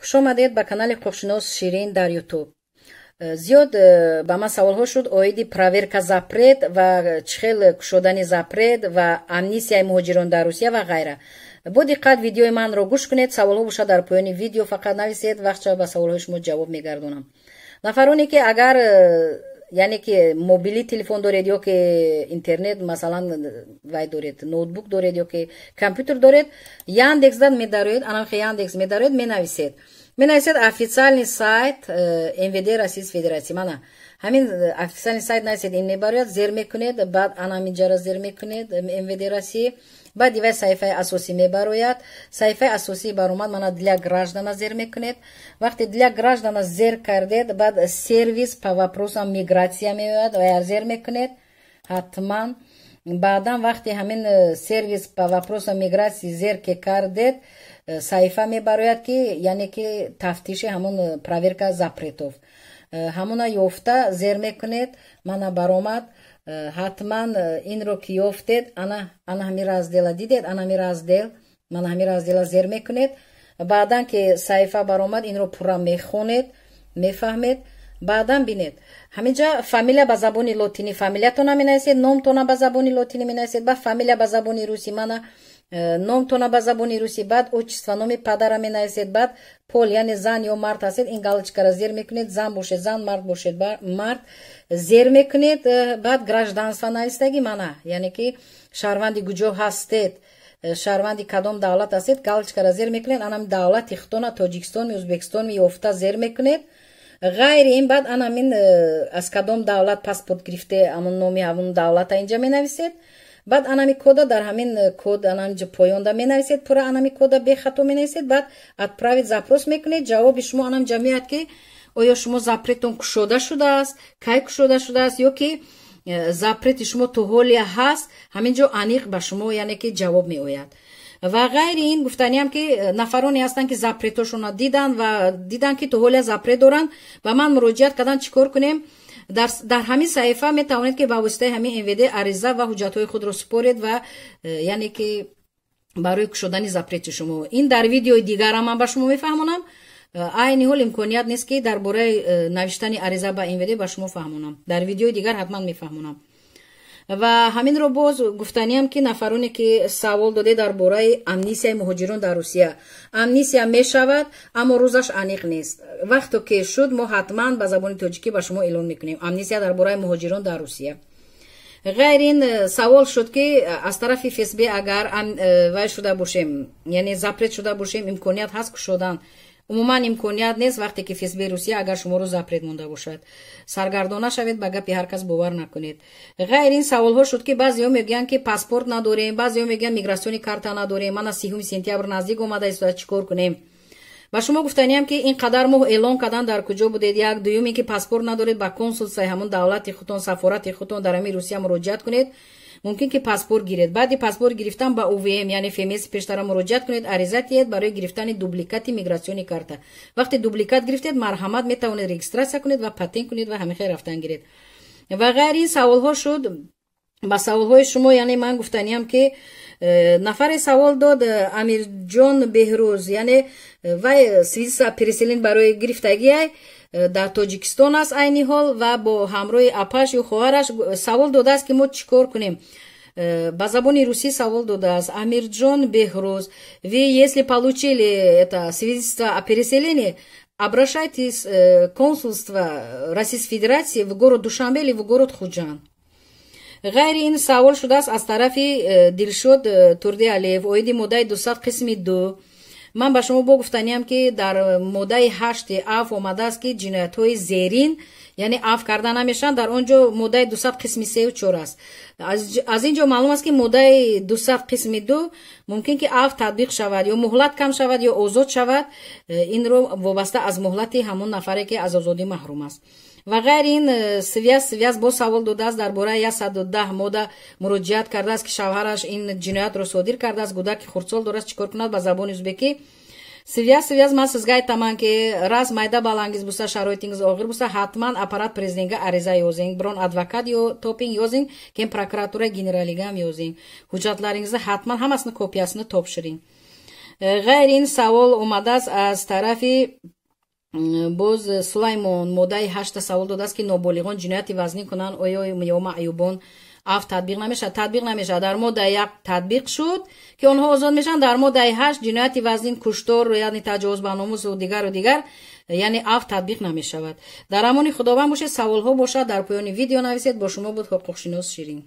Хуш омадед ба канали ҳуқуқшинос Ширин дар Ютуб. Зиёд ба ман саволҳо шуд оиди проверка запрет ва чӣ хел кушодани запрет ва амнистияи муҳоҷирон дар Русия ва ғайра. Бо диққат видеои манро гӯш кунед. Саволҳо бошад, дар поёни видео фақат нависед, вақтча ба саволҳои шумо ҷавоб мегардонам. Нафароне ки агар, яъне ки мобилӣ телефон доред ё ки интернет, масалан, вай доред, ноутбук доред ё ки компютер доред, Яндексдан медароед, анамхе Яндекс медароед, менависед официальный сайт МВД Российской Федерации. Мана ҳамин официальный сайт нависед, ин мебарояд, зер мекунед, баъд анаминҷара зер мекунед, МВД России. Баъд дивай саҳифаи асосӣ мебарояд. Саҳифаи асосӣ баромад, мана «Для граждан» зер мекунед. Вақте «Для граждан» зер кардед, баъд «Сервис по вопросам миграция» меояд ва зер мекунед ҳатман. Баъдан вақте ҳамин «Сервис по вопросам миграции» зер ке кардед, саҳифа мебарояд, ки яъне ки тафтиши ҳамон проверка запретов, ҳамона ёфта зер мекунед. Мана баромад. Ҳатман инро ки ёфтед, ана ҳамин раздела дидед, ана ҳамин раздел, мана ҳамин раздела зер мекунед. Баъдан ки саҳифа баромад, инро пурра мехонед, мефаҳмед. Баъдан бинед, ҳаминҷа фамилия ба забони лотинӣ, фамилиятона менависед, номтона ба забони лотинӣ менависед, баъд фамилия ба забони русӣ, мана номтона ба забони русӣ, баъд отчество, номи падара менависед, баъд пол, яъне зан ё мард ҳастед, ин галочкара зер мекунед, зан бошед зан, мард бошед мард, зер мекунед. Баъд гражданство навистагӣ, мана, яъне ки шаҳрванди куҷо ҳастед, шаҳрванди кадом давлат ҳастед, галочкара зер мекунед, анами давлати худтона, Тоҷикистонми, Ӯзбекистонми, ёфта зер мекунед. Ғайри ин, баъд анамин аз кадом давлат паспорт гирифте, ҳамон номи ҳамон давлата инҷа менависед. Баъд анами кода, дар ҳамин код анаминҷа поёнда менависед, пурра анами кода бехато менависед. Баъд «Отправить запрос» мекунед. Ҷавоби шумо анаминҷа меояд, ки оё шумо запретон кушода шудааст, кай кушода шудааст ё ки запрети шумо то ҳолия ҳаст. Ҳамин ҷо аниқ ба шумо, яъне ки, ҷавоб меояд. Ва ғайри ин, гуфтаниам, ки нафароне ҳастанд, ки запретошонро дидан ва дидан, ки то ҳолия запрет доранд, ба ман муроҷиат карданд, чӣ кор кунем. Дар ҳамин саҳифа метавонед, ки ба воситаи ҳамин МВД ариза ва ҳуҷҷатҳои худро супоред ва яъне ки барои кушодани запрети шумо. Ин дар видеои дигарам ман ба шумо мефаҳмонам. Айни ҳол имконият нест, ки дар бораи навиштани ариза ба МВД ба шумо фаҳмонам. Дар видеои дигар ҳатман мефаҳмонам. Ва ҳаминро боз гуфтаниам, ки нафароне ки савол доде дар бораи амнистияи муҳоҷирон дар Русия, амнистия мешавад, аммо рӯзаш аниқ нест. Вақто ки шуд, мо ҳатман ба забони тоҷикӣ ба шумо эълон мекунем амнистия дар бораи муҳоҷирон дар Русия. Ғайр ин, савол шуд, ки аз тарафи ФСБ агар вай шуда бошем, яъне запрет шуда бошем, имконият ҳаст кушодан? Умуман имконият нест. Вақте ки ФСБ Русия агар шуморо запрет монда бошад, саргардон нашавед, ба гапи ҳар кас бовар накунед. Ғайр ин, саволҳо шуд, ки баъзеҳо мегӯянд, ки паспорт надорем, баъзеҳо мегӯянд, миграционный карта надорем, мана 30 сентябр наздик омада истода, чӣ кор кунем? Ба шумо гуфтаниям, ки ин қадар моҳ эълон кардан, дар куҷо будед? Як дуюм ин ки паспорт надоред, ба консулствои ҳамон давлати худтон, сафорати худтон дар ҳамин Русия муроҷиат кунед, мумкин ки паспорт гиред. Баъди паспорт гирифтан ба УВМ, яъне ФМС пештара муроҷиат кунед, ариза диҳед барои гирифтани дубликати миграционный карта. Вақте дубликат гирифтед, марҳамат, метавонед регистрация кунед ва патент кунед ва ҳамин хел рафтан гиред. Ва ғайри ин, саволҳо шуд. Ба саволҳои шумо, яъне, ман гуфтаниям, ки нафаре савол дод, Амирҷон Беҳрӯз, яъне вай свидетельство о переселении барои гирифтагиай, дар Тоҷикистон аст айни ҳол ва бо ҳамроҳи апаш ё хоҳараш. Савол додааст, ки мо чӣ кор кунем. Ба забони русӣ савол додааст Амирҷон Беҳрӯз: «Вы если получили это свидетельство о переселении, обращайтесь в консульство Российской Федерации в город Душанбе или в город Худжанд». Ғайри ин, савол шудааст аз тарафи Дилшод Турдиалиев оиди моддаи 200 қисми 2. Ман ба шумо бо гуфтаниям, ки дар моддаи 8 афв омадааст, ки ҷиноятҳои зерин, яъне, афв карда намешаванд. Дар он ҷо моддаи 200 қисми сею чор аст. Аз ин ҷо маълум аст, ки моддаи 200 қисми 2 мумкин ки афв татбиқ шавад ё муҳлат кам шавад ё озод шавад. Инро вобаста аз муҳлати ҳамон нафаре, ки аз озодӣ маҳрум аст. Ва ғайри ин, связь боз савол додааст дар бораи 110 модда. Муроҷиат кардааст, ки шавҳараш ин ҷиноятро содир кардааст, кӯдаки хурдсол дорад, чӣ кор кунад? Ба забони узбекӣ. Связь, ман сизга айтаман, ки раз майда баланgiz bo'lsa, sharoitingiz og'ir bo'lsa, ҳатман аппарат президентга ариза yozing, biron advokat yo toping, yozing, keyin прокуратура генералига ham yozing. Hujjatlaringizni ҳатман ҳамасini kopiyasini topshiring. Ғайр ин савол омадааст аз тарафи боз Сулаймон, моддаи 8-та савол додааст, ки ноболиғон ҷинояти вазнин кунанд, оё ё маъюбон афв татбиқ намешавад? Татбиқ намешавад. Дар моддаи 1 татбиқ шуд, ки онҳо озод мешаванд. Дар моддаи 8 ҷинояти вазнин, куштор, яъне таҷовуз ба номусу дигару дигар, яъне афв татбиқ намешавад. Дар амони Худованд бошед. Саволҳо бошад, дар поёни видео нависед. Бо шумо буд ҳуқуқшинос Ширин.